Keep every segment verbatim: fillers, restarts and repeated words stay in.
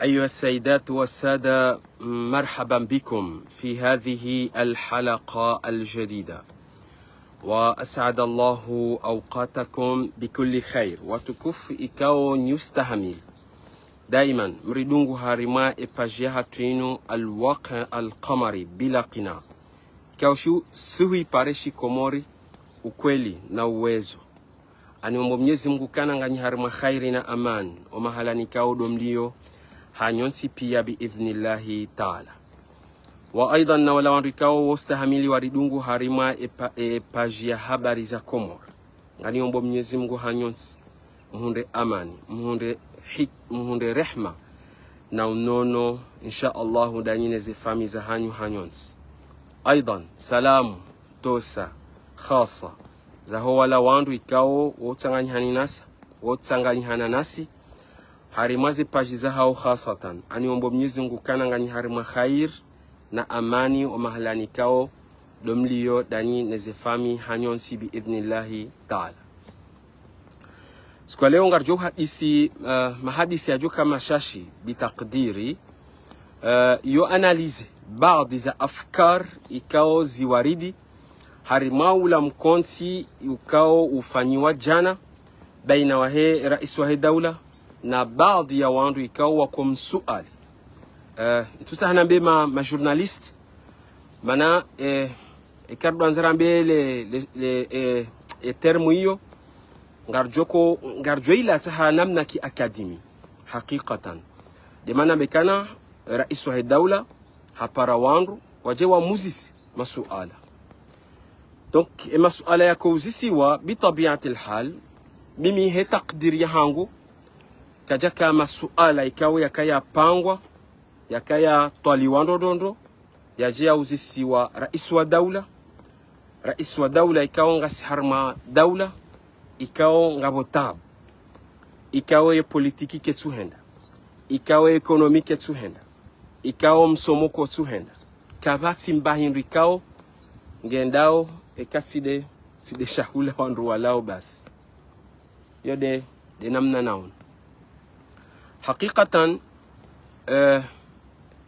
أيها السيدات والسادة، مرحبا بكم في هذه الحلقة الجديدة، وأسعد الله أوقاتكم بكل خير. Watukufu ikao nyi ustahamili daiman mridungu harimwa e page yahatru inu, Al-Waqi' Al-Qamari bila qina. Ikao shu suhi pare shi Komori, ukweli na uwezo. Ani ombo Mnyezi Mngu ukana nganyi harimwa khairi na amani, o mahala nikao ndo mlio, hanyu nyontsi pia bi idhnillahi taala. Wa aidhan na wala wandru ikao wo ustahamili waridungu harimwa e pa-, e page ya habari za Komori. Ngani ombo Mnyezi Mngu hanyu nyontsi muhundre amani, muhundre hik-, muhundre rehma na unono, insha Allahu, ndanyi ne ze famiyi zahanyu hanyu nyontsi. Aidhan, salamu tosa khasa zaho wala wandru ikao wo utsanganyihani nasa, wo utsanganyihana nasi harimwa ze page zahao khasatan. Ani ombo Mnyezi Mngu ukana nganyi harimwa khair na amani, o mahala nikao ndo mlio, ndanyi ne ze famiyi hanyu nyontsi bi idhnillahi taala. Siku ya leo ngaridjo hadisi, eh, mahadisi yadjo ka mashashi bitakdiri, eh, yo analyser baadhi za afkar ikao ziwaridi harimwa ula mkontsi ukao ufanyiwa jana baina wahe rais wahe daula na baadhi ya wandru ikao wako msuali. Eh, ntsusa hanambe ma, ma journaliste, mana, eh, e kardwanza rambe le, le, le, eh, e terme iyo, ngaridjo ko, ngaridjo ila saha namna ki akademi, hakikatan. Nde mana mekana rais wahe daula hapara wandru wadje wamuzise masuala. Donc, e masuala yako uzisiwa, bitabiatil hal, mimi he takdiri yahangu, kayadjaka masuala ikao yakaya pangwa, yakaya twaliwa ndrondrondro, yadje yauzisiwa rais wa daula, rais wa daula ikao ngasi harimwa daula ikao ngapvo tabu, ikao ye politiki ketsuhenda, ikao ye ekonomi ketsuhenda, ikao msomo kotsuhenda. Kapvatsi mba hindru ikao ngendao eka tsi nde, tsi nde shahula wandru walao basi. Yo nde, nde namna naona. Hakikatan, eh,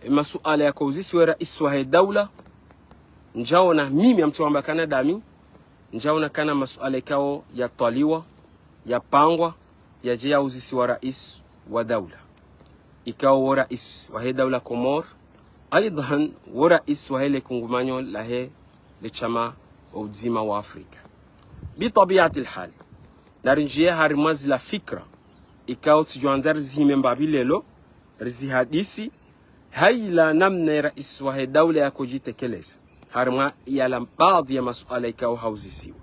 e masuala yako uzisiwa rais wahe daula, ndjaona mimi, amtsu wamba kana ndami, ndjaona kana masuala ikao yatwaliwa, yapangwa, yadje yauzisiwa rais wa daula. Ikao wo rais wahe daula Komori, aidhan wo rais wahe le kungumanyo lahe le shama wa udzima wa Afrika. Bitabiatil hal, narindjiye harimwa zila fikra ikao tsidjwandza rizihime mbapvi lelo, rizihadisi, ha ila namna e rais wahe daula yako djitekeleza harimwa yala baadhi ya masuala ikao hauzisiwa.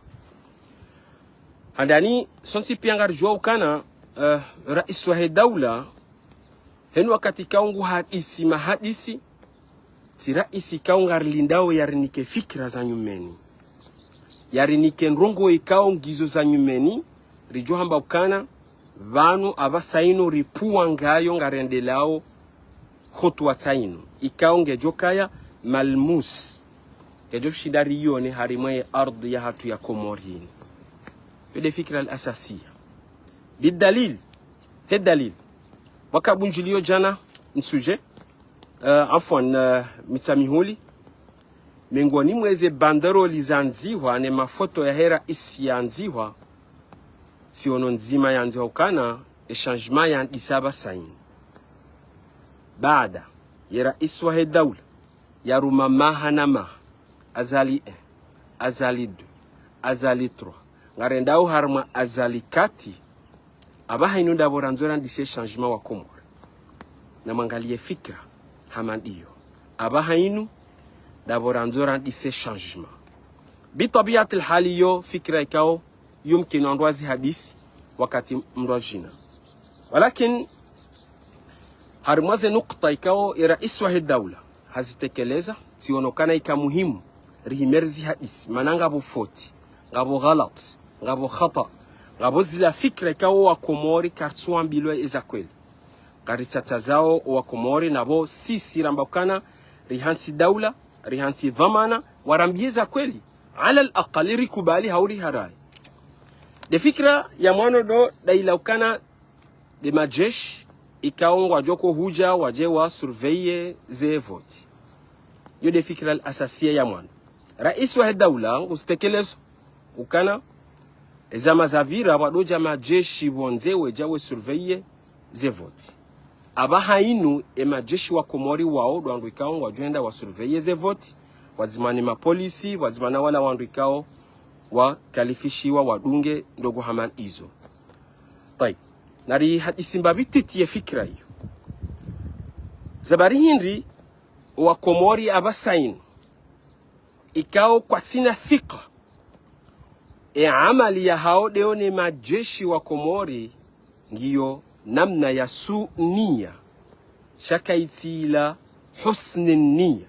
Handani, sontsi pia ngaridjuwa ukana, eh, rais wahe daula, heni wakati ikao ngu hadisi mahadisi, tsi rais ikao ngarilindao yarinike fikira za nyumeni, yarinike ndrongoo ikao ngizo za nyumeni, ridjo hamba ukana pvanu apvasa inu ripvuwa ngayo ngarendelao hutuwa tsa inu ikao ngedjo kaya malmus, ngedjo shinda riyone harimwa ye ardhi yahatru ya Komori hini. Yo nde fikira al-asasiya. Bidalil, he dalil, wakabundjiliyo jana ntsuje, eh, afwan, eh, Mitsamihuli, mengoni mweze banderoli zandzihwa ne mafoto yahe rais yandzihwa, tsiono ndzima yandzihwa ukana e changement yandisa apvasa inu. Baada ye rais wahe daula yaruma maha na maha, Azali un, Azali deux, Azali trois, ngarendao harimwa Azali quatre, apvaha inu ndapvo randzo randise changement wa Komori. Namwangaliye fikira hama ndiyo. Apvaha inu ndapvo randzo randise changement. Bitabiatil hali yo fikira ikao yumkini wandru wazihadisi wakati mndru wadjina. Walakin, harimwa ze nukta ikao e rais wahe daula hazitekeleza, tsiono ukana ika muhimu rihime rizihadisi, mana ngapvo foti, ngapvo ghalat, ngapvo khata, ngapvo zila fikira ikao wa Komori karitsuwambilwa eza kweli. Karitsatsa zao wa Komori, napvo sisi ramba ukana rihantsi daula, rihantsi dhwamana, warambiye za kweli. Ala al-aqali rikubali hau riharaye. Nde fikira ya mwando ndo nda ila ukana nde majeshi ikao ngwadjo ko hudja wadje wa surveiller ze voti. Yo nde fikira al-asasiya ya mwando. Raisi wahe daula nguzitekelezao ukana ezama zapvira pvwadodja madjeshi pvondze wedja we surveiller ze voti. Apvaha inu emadjeshi wa Komori wao ndo wandru ikao ngwadjo henda wa surveiller ze voti, pvwadzima ne mapolisi, pvwadzima na wala wandru ikao wakalifishiwa wadunge ndrongoo hama izo. Tayib. Nari hadisi mbapvi ntiti ye fikira iyo. Za bari hindri wa Komori apvasa inu ikao kwatsina thika, e amali yahao ndeo ne madjeshi wa Komori ngiyo namna ya su niya, sha kayitsi ila husni niya,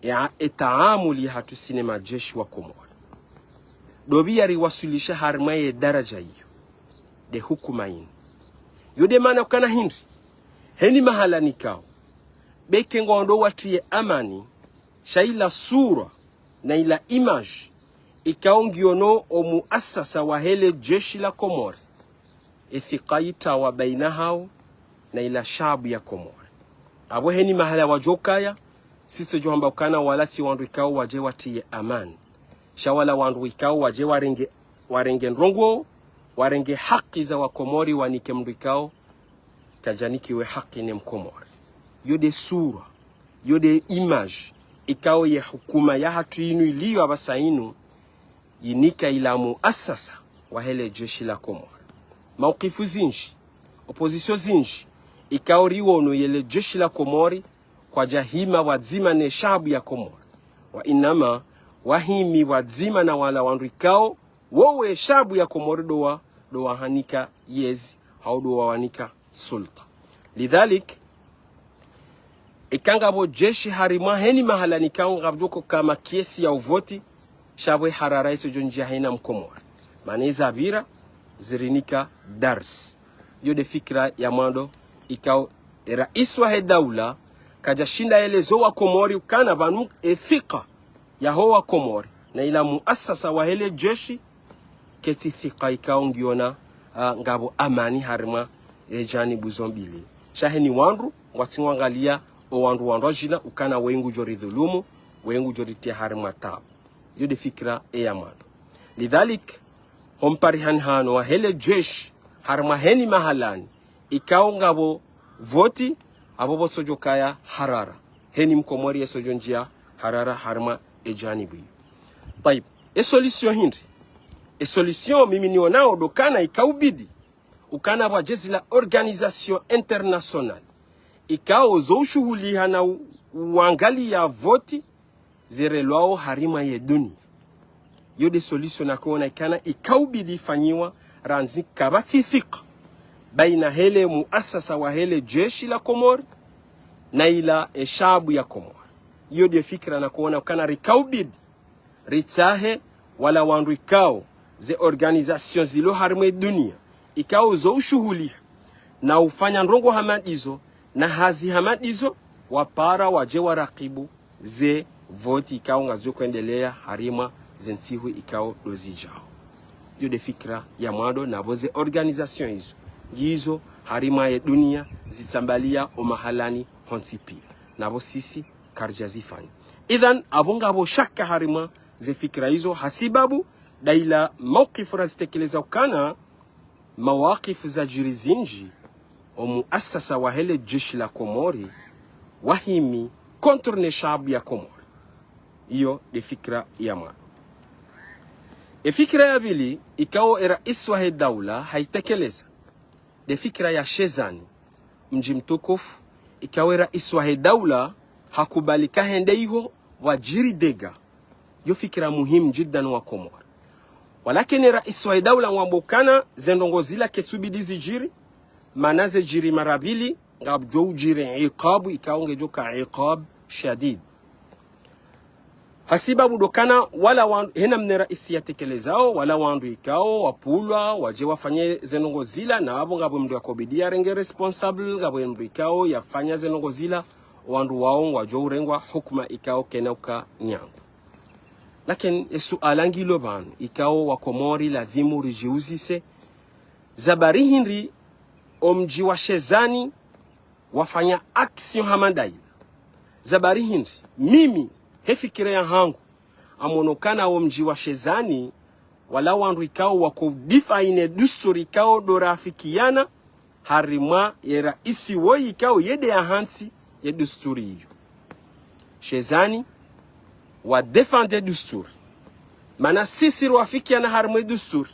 ya e taamuli yahatru si ne madjeshi wa Komori. Ndo pvi yariwaswilisha harimwa ye daraja iyo, nde hukuma inu. Yo nde maana ukana hindri, heni mahala nikao, beke ngwandro watriye amani, sha ila sura na ila image ikao ngiyo no o muasasa wahe le jeshi la Komori, e thika yitrawa baina hao na ila shaabu ya Komori. Apvo heni mahala wadjokaya, si tsidjo hamba ukana wala tsi wandru ikao wadje watriye amani. Sha wala wandru ikao wadje warenge, warenge ndrongoo, warenge haki za wa Komori wanike mndru ikao kadjanikiwe haki ne Mkomori. Yo nde sura, yo nde image ikao ye hukuma yahatru inu iliyo apvasa inu yinika ila muasasa wahe le jeshi la Komori. Maukifu zinji, opposition zinji, ikao riwono ye le jeshi la Komori kwadja hima pvwadzima ne shaabu ya Komori. Wa inama, wahimi pvwadzima na wala wandru ikao wowe shaabu ya Komori ndo wa, ndo wahanika yezi, hau ndo wawanika sulta. Lidhalik, ika ngapvo jeshi harimwa heni mahala nikao ngapvo djoko kama kiesi ya uvoti, sha pvwe harara isodjo ndjia hena Mkomori. Mana iza pvira, zirinika dars. Yo nde fikira ya mwando, ikao e raisi wahe daula, kadja shinda yelezo wa Komori ukana pvanu e thika yaho wa Komori, na ila muasasa wahe le jeshi, ketsi thika ikao ngiyo na, ah, ngapvo amani harimwa e janibu zo mbili. Sha heni wandru, ngwatsi ngwangalia o wandru wandru wadjina, ukana we ngudjo ridhulumu, we ngudjo ritriya harimwa tabu. Yo nde fikira e ya mwando. Lidhalik, ho mparihani hano wahe le jeshi, harimwa heni mahalani, ikao ngapvo voti, apvo pvo sodjo kaya harara. Heni Mkomori yesodjo ndjia harara harimwa e janibu iyo. Tayib, e solution hindri? E solution mimi nionao ndo ukana ikaubidi ukana pvwadje zila organisation internationale ikao zo ushuhuliha na u-, uangalia voti zirelwao harimwa ye dunia. Yo nde solution nakoona ikana ikaubidi ifanyiwa randzi kapvatsi thika baina hele muasasa wahe le jeshi la Komori na ila e shaabu ya Komori. Yo nde fikira nakoona ukana rikaubidi ritsahe wala wandru ikao ze organisation zilo harimwa e dunia ikao zo ushuhuliha na ufanya ndrongoo hama ndizo na hazi hama ndizo, wapara wadje warakibu ze voti ikao ngazidjo hwendelea harimwa ze ntsihu ikao ndo zidjao. Yo nde fikira ya mwando, na pvo ze organisation izo, ngizo harimwa ye dunia, zitsambalia o mahalani hontsi pia. Na pvo sisi karidja zifanya. Idhan, apvo ngapvo shaka harimwa ze fikira izo, hasibabu nda ila maukifu razitekeleza ukana, mawakifu zadjiri zinji, o muasasa wahe le jeshi la Komori, wahimi contre ne shaabu ya Komori. Iyo nde fikira ya mwando. E fikira ya pvili, ikao e raisi wahe daula haitekeleza, nde fikira ya Shezani, mdji mtukufu, ikao e raisi wahe daula hakubali kahende iho pvwadjiri dega. Yo fikira muhimu jiddan wa Komori. Walakini raisi wahe daula ngwambo ukana ze ndrongoo zila ketsubidi zidjiri, mana zedjiri mara pvili, ngapvodjo udjiri ikabu, ikao ngedjo ka ikab shadid. Hasibabu ndo ukana wala wandru, hena mna raisi yatekelezao, wala wandru ikao wapvulwa wadje wafanye ze ndrongoo zila, na apvo ngapvo mndru yakobidi yarenge responsable, ngapvo mndru ikao yafanya ze ndrongoo zila, wandru wao ngwadjo urengwa hukuma ikao kena uka nyangu. Lakini e suala ngilo pvanu, ikao wa Komori ladhimu ridjiuzise, za bari hindri omdji wa Shezani wafanya action hama ndayila. Za bari hindri, mimi, he fikira yahangu, ngamwono ukana omdji wa Shezani, wala wandru ikao wako défendre dusturi ikao ndo rafikiana, harimwa ye raisi woyi ikao yende yahantsi ye dusturi iyo. Shezani, wa défendre dusturi. Mana sisi rwafikiana harimwa ye dusturi.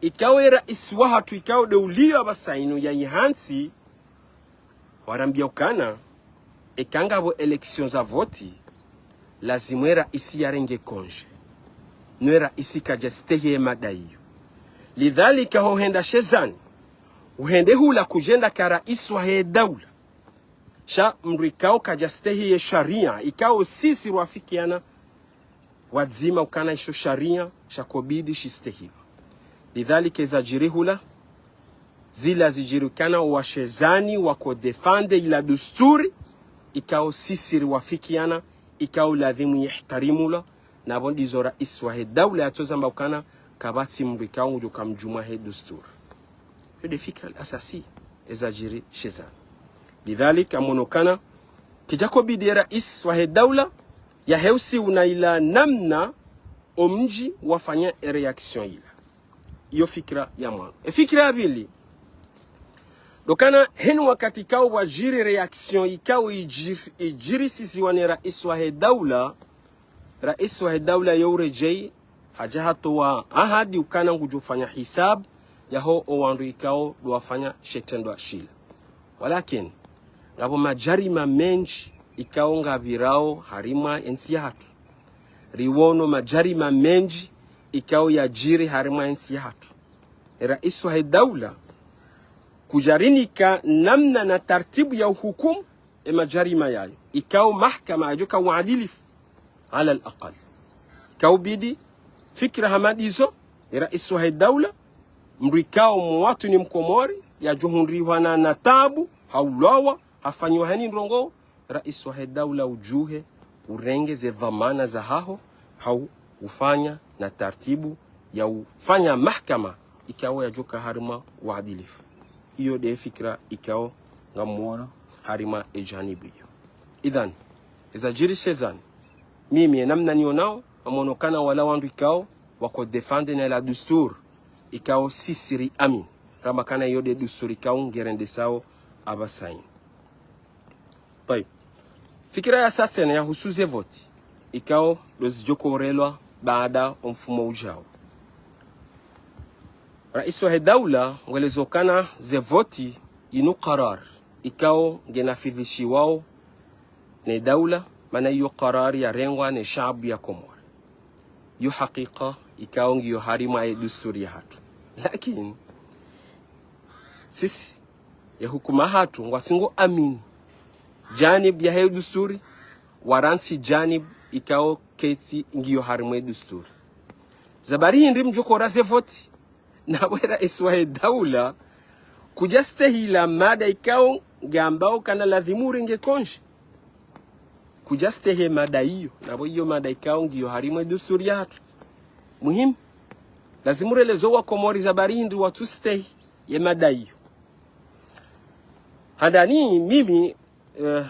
Ikao ye raisi wahatru ikao nde uliyo apvasa inu yayihantsi, warambia ukana, eka ngapvo élection za voti, lazimu ye raisi yarenge congé. No ye raisi kadjastehi ye mada iyo. Lidhalika ho henda Shezani, uhende hula kudjenda ka raisi wahe daula. Sha mndru ikao kadjastehi ye sharia, ikao sisi rwafikiana wadzima ukana isho sharia, sha kobidi shistehilwa. Lidhalika eza djiri hula, zila zidjiri ukana owa Shezani wako défendre ila dusturi, ikao sisi riwafikiana, ikao ladhimu yihtarimulwa, na pvo ndizo raisi wahe daula yatozamba ukana kapvatsi mndru ikao ngudjo ka mdjumwa he dusturi. Yo nde fikira al-asasi eza djiri Shezani. Lidhalika ngamwono ukana kidjakobidi ye raisi wahe daula yaheusi una ila namna omdji wafanya e réaction ila. Iyo fikira ya mwando. E fikira ya pvili, ndo ukana heni wakati ikao pvwadjiri réaction ikao idjir-, idjirisiziwa ne raisi wahe daula, raisi wahe daula yo uredjei, hadja hatowa ahadi ukana ngudjo fanya hisabu yaho owandru ikao ndo wafanya she shitrendwa shila. Walakini, ngapvo madjarima mendji ikao ngapvirao harimwa entsi yahatru. Riwono madjarima mendji ikao yadjiri harimwa entsi yahatru. E raisi wahe daula, kudjarinika namna na tartibu ya uhukumu e madjarima yayo. Ikao mahakama yadjoka uadilifu, ala al-aqal. Ikao bidi, fikira hama ndizo, e raisi wahe daula, mndru ikao mwatru ni mkomori, yadjo hundrihwa na, na tabu, haulwawa, hafanyiwa heni ndrongo, raisi wahe daula udjuhe, urenge ze dhwamana zahaho, hau ufanya na tartibu ya ufanya mahakama ikao yadjoka harimwa uadilifu. Iyo nde fikira ikao ngamwono harimwa e janibu iyo. Idhan, eza djiri Shezani, mimi ye namna nionao, ngamwono ukana wala wandru ikao wako défendre na la dusturi ikao sisi riamini, ramba ukana iyo nde dusturi ikao ngerendesao apvasa inu. Tayib. Fikira ya sa tsena yahusu ze voti, ikao ndo zidjo korelwa baada omfumo udjao. Raisi wahe daula ngwelezo ukana ze voti inu karar ikao ngenafidhishiwao ne daula, mana iyo karar yarengwa ne shaabu ya Komori. Iyo hakika ikao ngiyo harimwa ye dusturi yahatru. Lakini, sisi, ye hukuma hatru, ngwatsi ngo amini janibu yahe dusturi, wala ntsi janibu ikao ketsi ngiyo harimwa ye dusturi. Za bari hindri mdjo kora ze voti, na we raisi wahe daula, kudjastehi ila mada ikao ngambao ukana ladhimu urenge congé. Kudjastehi mada iyo, na pvo iyo mada ikao ngiyo harimwa ye dusturi yahatru. Muhimu, lazimu relezo wa Komori za bari hindri watsustehi ye mada iyo. Handani mimi, eh,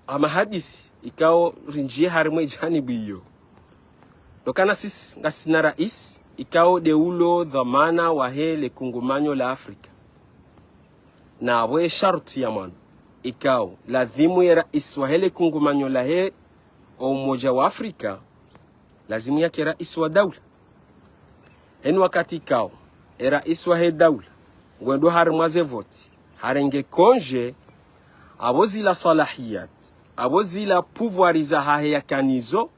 hama hadisi ikao rindjie harimwa e janibu iyo. Ndo ukana sisi ngasina raisi ikao nde ulo dhwamana wahe le kungumanyo la Afrika. Na pvo e sharti ya mwando ikao ladhimu ye raisi wahe le kungumanyo lahe o Umoja wa Afrika, lazimu yake raisi wa daula. Heni wakati ikao, e raisi wahe daula, ngwendo harimwa ze voti, harenge congé, apvo zila salahiyat, apvo zila pouvoir zahahe yakanazo,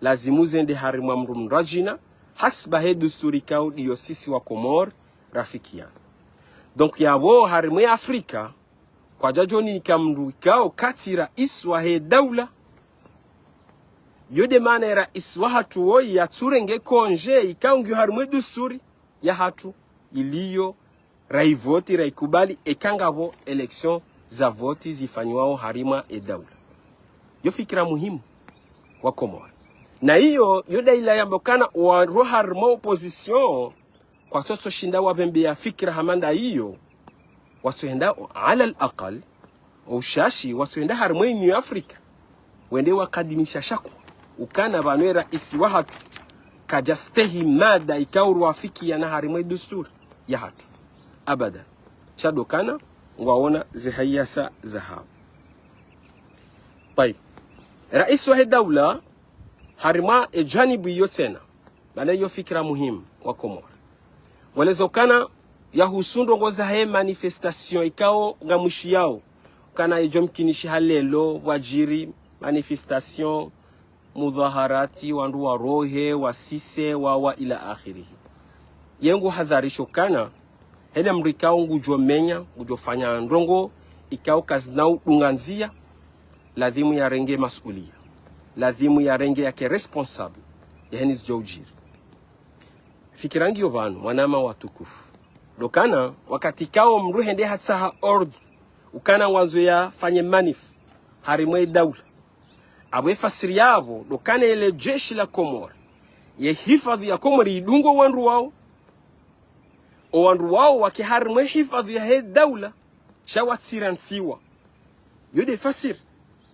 lazimu zende harimwa mndru mndru adjina, hasiba he dusturi ikao ndiyo sisi wa Komori rafikiana. Donc yapvo harimwa e Afrika, kwadjadjo nika mndru ikao katsi raisi wahe daula. Iyo nde mana e raisi wahatru woyi yatsurenge congé ikao ngiyo harimwa e dusturi yahatru iliyo, raivoti, raikubali, eka ngapvo élection za voti zifanyiwao harimwa e daula. Iyo fikira muhimu wa Komori. Na iyo, iyo nda ila yamba ukana wandru harimwa opposition, kwatsotso shinda wapvembeya fikira hama nda iyo, watsohenda, ala al-aqal, o ushashi, watsohenda harimwa Union Africa, wende wakadimisha shakwa ukana pvanu e raisi wahatru kadjastehi mada ikao ruwafikiana harimwa e dusturi yahatru. Abadan. Sha ndo ukana ngwaona ze hayasa zahawo. Tayib. Raisi wahe daula, harimwa e janibu iyo tsena, bala iyo fikira muhimu wa Komori, ngwelezo ukana yahusu ndrongoo zahe manifestation ikao ngamwishiyao ukana idjo mkinishiha leo pvwadjiri manifestation, mudhaharati, wandru warohe, wasise, wawa ila akhirihi. Ye nguhadharisho ukana hene mdru ikao ngudjo menya, ngudjo fanya ndrongoo ikao kazina udunga ndzia, ladhimu yarenge masuliya. Ladhimu yarenge yake responsable ya heni zidjo udjiri. Fikira ngiyo pvanu, wananya watukufu. Ndo ukana, wakati ikao mdru hende hatsaha ordre ukana ngwandzo yafanye manif harimwa e daula, apvo e fasiri yapvo ndo ukana ele jeshi la Komori, ye hifadhi ya Komori idunge o wandru wawo. O wandru wawo wake harimwa e hifadhi yahe daula, sha watsirantsiwa. Yo nde fasiri.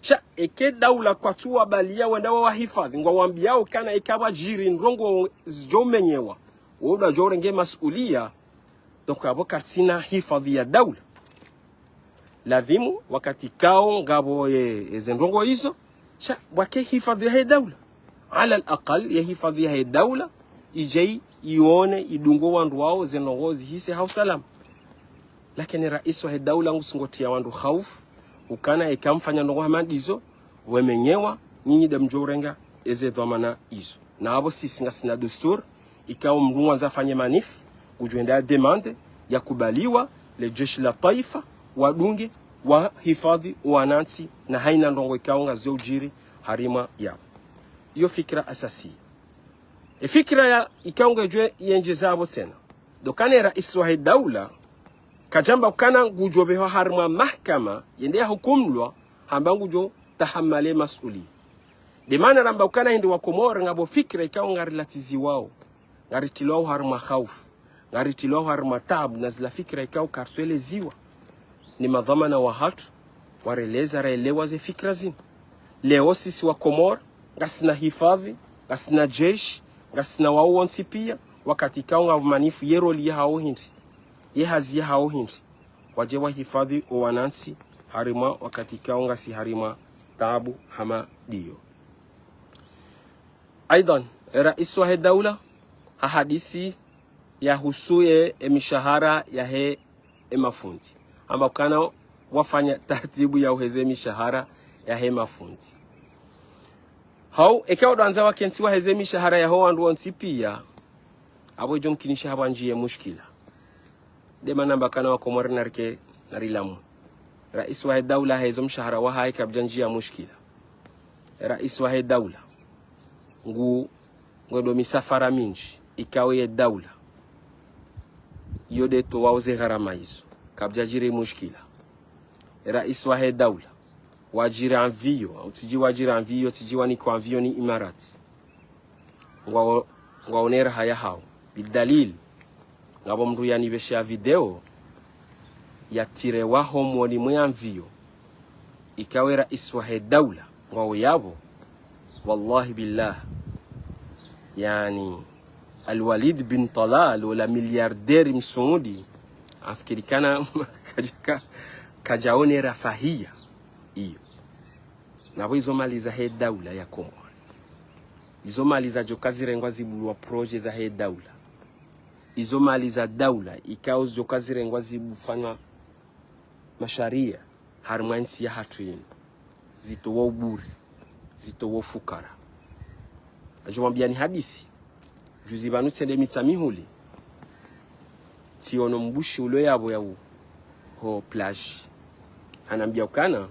Sha eka daula kwatsu wabaliya wende wawahifadhi, ngwawambiyao ukana eka pvwadjiri ndrongoo zidjo menyewa, wo ndo wadjo urenge masuliya, donc apvo karitsina hifadhi ya daula. Ladhimu, wakati ikao ngapvo ye, eze ndrongoo izo, sha pvwake hifadhi yahe daula. Ala al-aqal, ye hifadhi yahe daula, idje ione, idunge o wandru wawo, ze ndrongoo zihise ha usalama. Lakini raisi wahe daula ngusingotiya wandru haufu, ukana eka mfanya ndrongoo hama ndizo, wemenyewa, nyinyi nde mdjo urenga eze dhwamana izo. Na apvo sisi ngasina dusturi, ikao mdru ngwandzo afanye manif, ngudjo henda ya demande, yakubaliwa, le jeshi la taifa, wadunge, wahifadhi, o wanantsi, na haina ndrongoo ikao ngazidjo udjiri harimwa yapvo. Iyo fikira asasi. E fikira ya ikao ngedjo yendjeza apvo tsena, ndo ukana e raisi wahe daula, kadjamba ukana ngudjo pvehwa harimwa mahakama, yende yahukumulwa, hamba ngudjo tahamali masuliya. Nde mana ramba ukana hindri wa Komori ngapvo fikira ikao ngarilatiziwao, ngaritilwao harimwa haufu, ngaritilwao harimwa taabu, na zila fikira ikao karitsweleziwa ni madhwamana wahatru, wareleza, raelewa ze fikira zinu. Leo sisi wa Komori, ngasina hifadhi, ngasina jeshi, ngasina wawo wontsi pia, wakati ikao ngapvo manif, ye rôle yahawo hindri, ye hazi yahawo hindri, wadje wahifadhi o wanantsi harimwa wakati ikao ngasi harimwa taabu hama ndiyo. Aidhan, e raisi wahe daula, hahadisi yahusu ye, e mishahara yahe e mafundi. Hamba ukana wafanya taratibu ya uheze mishahara yahe mafundi. Hau, eka ndo wandza wakentsi waheze mishahara yaho wandru wontsi pia, apvo idjo mkinishiha pvwandjiye mushkila. Nde mana ramba ukana wa Komori narike, narilamu. Raisi wahe daula haheze o mshahara wahahe kapvwadjandjiya mushkila. Raisi wahe daula ngu, ngwendo misafara mindji, ikao ye daula iyo nde itowao ze gharama izo, kapvwadjadjiri mushkila. Raisi wahe daula, wadjiri avion, au tsidji wadjiri avion, tsidji wanikwa avion ni Imarati. Ngwao, ngwao ne raha yahawo. Bidalil, ngapvo mdru yanipvesheya video, yatirewa homoni mwe avion, ikao e raisi wahe daula ngwao yapvo. Wallahi billah. Yaani, Al-Walid bin Talal, ola milliardaire msuudi, afikiri ukana kadja, ka, kadjaone rafahiya iyo. Na apvo izo mali zahe daula ya Komori. Izo mali zadjoka zirengwa zibulwa projet zahe daula. Izo mali za daula, ikao zidjoka zirengwa zibufanywa masharia harimwa entsi yahatru yinu. Zitowa ubure, zitowa ufukara. Nadjo mwambiyani hadisi, juzi pvanu tsende Mitsamihuli, tsiono mbushi ulo yapvo ya u, ho plage. Hanambiya ukana,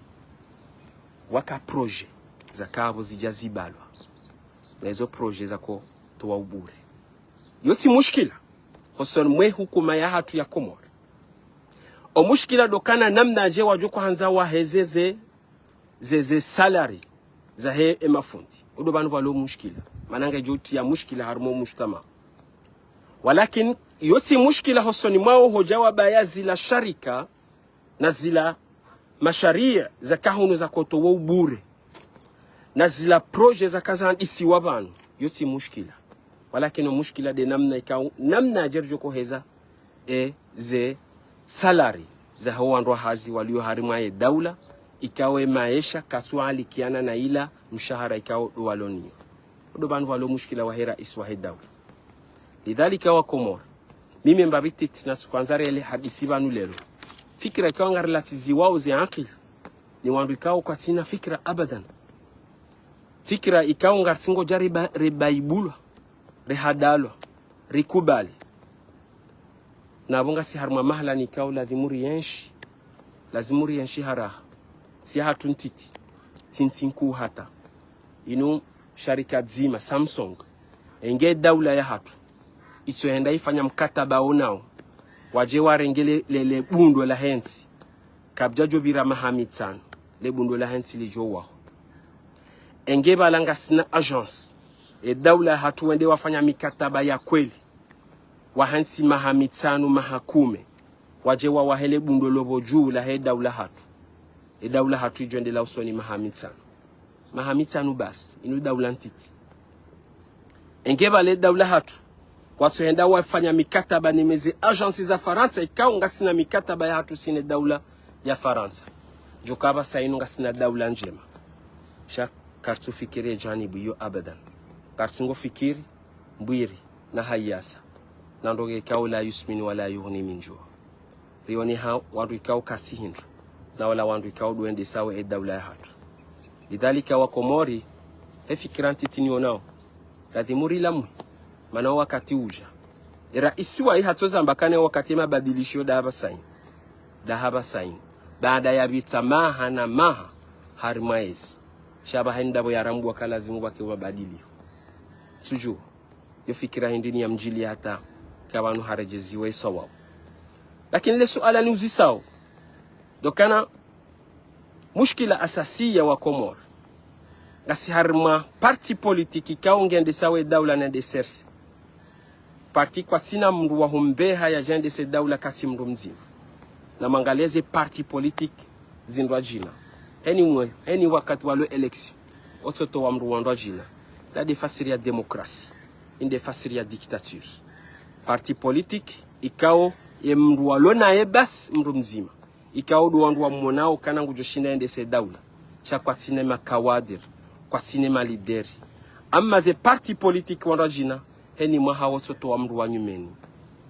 waka projet, zaka apvo zidja zibalwa. Na izo projet zako towa ubure. Iyo tsi mushkila, hosoni mwe hukuma yahatru ya Komori. O mushkila ndo ukana namnadje wadjo kuhandza waheze ze, ze, ze salary zahe e mafundi. Uwo ndo pvanu pvalo mushkila. Mana ngedjo utiya mushkila harimwa o mujtamaa. Walakin, iyo tsi mushkila hosoni mwawo hodja wabaya zila sharika, na zila masharia zaka hunu zakotowa ubure, na zila projet zaka zaandisiwa pvanu, yo tsi mushkila. Walakini o mushkila nde namna ikao, namna yadje ridjo koheza, e, ze salary zaho wandru wa hazi walio harimwa ye daula, ikao e maesha katsu alikiana na ila mshahara ikao ndo walo nayo. Ndo pvanu pvalo mushkila wahe rais wahe daula. Lidhalika wa Komori, mimi mbapvi ntiti natsuhandza rele hadisi pvanu leo. Fikira ikao ngarilatsiziwao ze akili ni wandru ikao kwatsina fikira abadan. Fikira ikao ngaritsingodja riba-, ribaibulwa, rihadalwa, rikubali. Na pvo ngasi harimwa mahala ni ikao lazimu rienshi, lazimu rienshi ha raha. Tsi yahatru ntiti, tsi ntsi nkuu hata. Inu sharika dzima, Samsung, enge daula yahatru itsohenda ifanya mkataba wo nao, wadje warenge le, le, le bundo lahe ntsi, kapvadjadjo pvira maha mitsanu, le bundo lahe ntsi lidjo waho. Enge pvala ngasina agence, e daula yahatru wende wafanya mikataba ya kweli, wahe ntsi maha mitsanu, maha kume, wadje wawahe le bundo lopvo dju lahe daula yahatru. E daula yahatru idjo endelea usoni maha mitsanu. Maha mitsanu basi, inu daula ntiti. Enge pvale daula yahatru watsohenda wafanya mikataba ne meze agence za Farantsa, ikao ngasina mikataba yahatru sine daula ya Farantsa. Djo ka pvasa inu ngasina daula ndjema. Sha karitsufikiri ye janibu iyo abadan. Karitsungofikiri mbwiri na hayasa, na ndrongo ikao la yusminu wa la yughni min ju. Rione ha wandru ikao katsi hindru, na wala wandru ikao ndo wendesao e daula yahatru. Lidhalika wa Komori, he fikira ntiti nionao, lazimu rilamwe, mana wakati udja. E raisi wayi hatsozamba kana wakati mabadilisho nda hapvasa inu, nda hapvasa inu, baada ya pvitsa maha na maha harimwa ezi. Sha pvahe ndapvo yarambwa ka lazimu pvake mabadilio. Tsudjuwa yo fikira hindri ni yamdjiliya hata ka pvanu haredjeziwa iswa wao. Lakini le suala niuzisao, ndo kana mushkila asasiya wa Komori, ngasi harimwa parti politique ikao ngendesao e daula ne de serse. Parti kwatsina mndru wa humbeha yadje yendese daula katsi mndru mdzima. Na mwangalie ze parti politique zindrwadjina. Heni mwe, heni wakati walo élection, wotsotowa mndru wa ndrwadjina. La nde fasiri ya démocratie, inde fasiri ya dictature. Parti politique ikao ye mndru walo naye basi mndru mdzima, ikao ndo wandru wamonao kana ngudjo shinda yendese daula. Sha kwatsina makawadir, kwatsina malideri. Amma ze parti politique wandrwadjina, heni mwaha wotsotowa mndru wa nyumeni.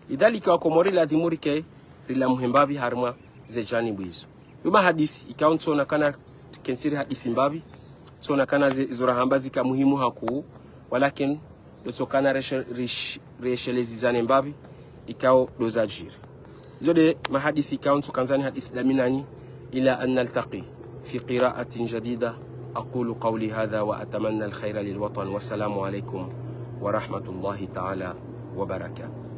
Lidhalika wa Komori lazimu rike rilamwe mbapvi harimwa ze janibu izo. Yo mahadisi, ikao ntsona kana kentsi rihadisi mbapvi, ntsona kana ze, izo rahamba zika muhimu hakuu, walakin ndo tsokana reshe-, rish-, rieshelezizane mbapvi, ikao ndo zadjiri. Izo nde mahadisi ikao ntsokandza nihadisi nda mi nanyi, إلى أن نلتقي في قراءة جديدة. أقول قولي هذا وأتمنى الخير للوطن. والسلام عليكم ورحمة الله تعالى وبركاته.